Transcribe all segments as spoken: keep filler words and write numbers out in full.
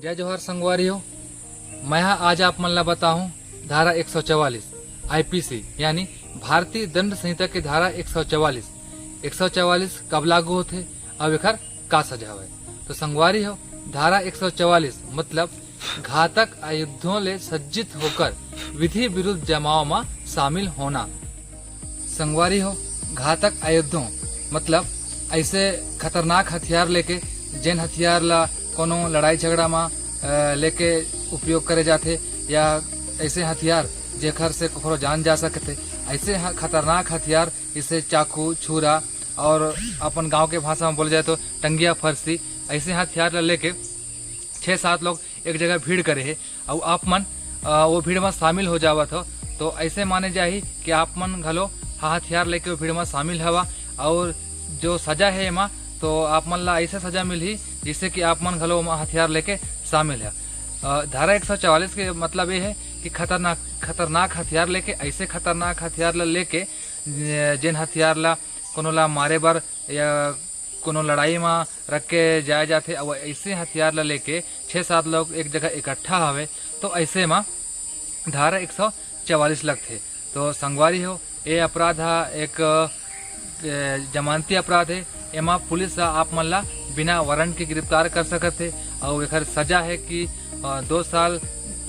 जय जोहार संगवारी हो, मैं हा आज आप मन ला बताहूँ धारा एक सौ चवालीस आईपीसी यानी भारतीय दंड संहिता के धारा एक सौ चवालीस, एक सौ चवालीस कब लागू होथे अउ एखर का सजा हवय। तो संगवारी हो, धारा एक सौ चवालीस मतलब घातक आयुधों ले सज्जित होकर विधि विरुद्ध जमाव म शामिल होना। संगवारी हो, घातक आयुधों मतलब ऐसे खतरनाक हथियार लेके, जेन हथियार ला कोनो लड़ाई झगड़ा मा, अ, लेके उपयोग करे जाथे, या ऐसे हथियार जेखर से कखरो जान जा सकथे, ऐसे ह-, खतरनाक हथियार, जैसे चाकू, छुरा और अपन गांव के भाषा में बोले जाए तो टंगिया फरसी, ऐसे हथियार ला लेके छह सात लोग एक जगह भीड़ करे हे, अउ आप मन, अ, वो भीड़ में शामिल हो जावत हो, तो ऐसे माने जाही कि आप मन घलो हा हथियार लेके वो भीड़ में शामिल हवा, और जो सजा है एमा, तो आप मन ला ऐसे सजा मिलही, जिससे कि आप मन घलो ओमा हथियार लेके शामिल है। अ, धारा एक सौ चवालीस के मतलब ये है कि खतरनाक, खतरनाक हथियार लेके, ऐसे खतरनाक हथियार ला लेके, जे-, जेन हथियार ला कोनो ला मारे बर या कोनो लड़ाई म रख के जाए जाथे, अउ ऐसे हथियार ला लेके छह सात लोग एक जगह इकट्ठा हवे, तो ऐसे म धारा एक सौ चवालीस लगथे। तो संगवारी हो, ये अपराध हा एक, ए, जमानती अपराध है। एमा पुलिस हा आप मन ला बिना वारंट के गिरफ्तार कर सकत है, अउ एखर सजा है कि, अ, दो साल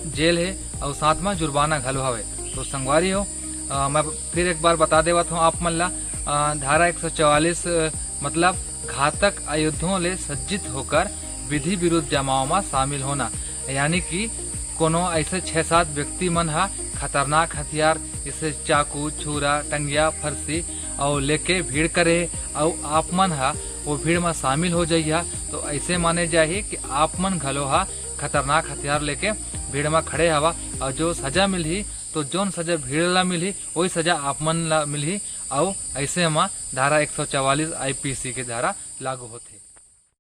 जेल है अउ साथ में जुर्माना घलो हवे। तो संगवारी हो, अ, मैं फिर एक बार बता देवत हूँ आप मन ला, अ, धारा एक सौ चवालीस, अ, मतलब घातक आयुधों ले सज्जित होकर विधि विरुद्ध जमाव में शामिल होना, यानी कि कोनो ऐसे छह सात व्यक्ति मन हा खतरनाक हथियार, जैसे चाकू, छुरा, टंगिया, फरसी अउ लेके भीड़ करे, अउ आप मन हा वो भीड़ में शामिल हो जइहा, तो ऐसे माने जाही कि आप मन घलो हा खतरनाक हथियार लेके भीड़ में खड़े हवा, अउ जो सजा मिलही, तो जोन सजा भीड़ ला मिलही, वही सजा आप मन ला मिलही, अउ ऐसे म धारा एक सौ चवालीस आईपीसी के धारा लागू होथे।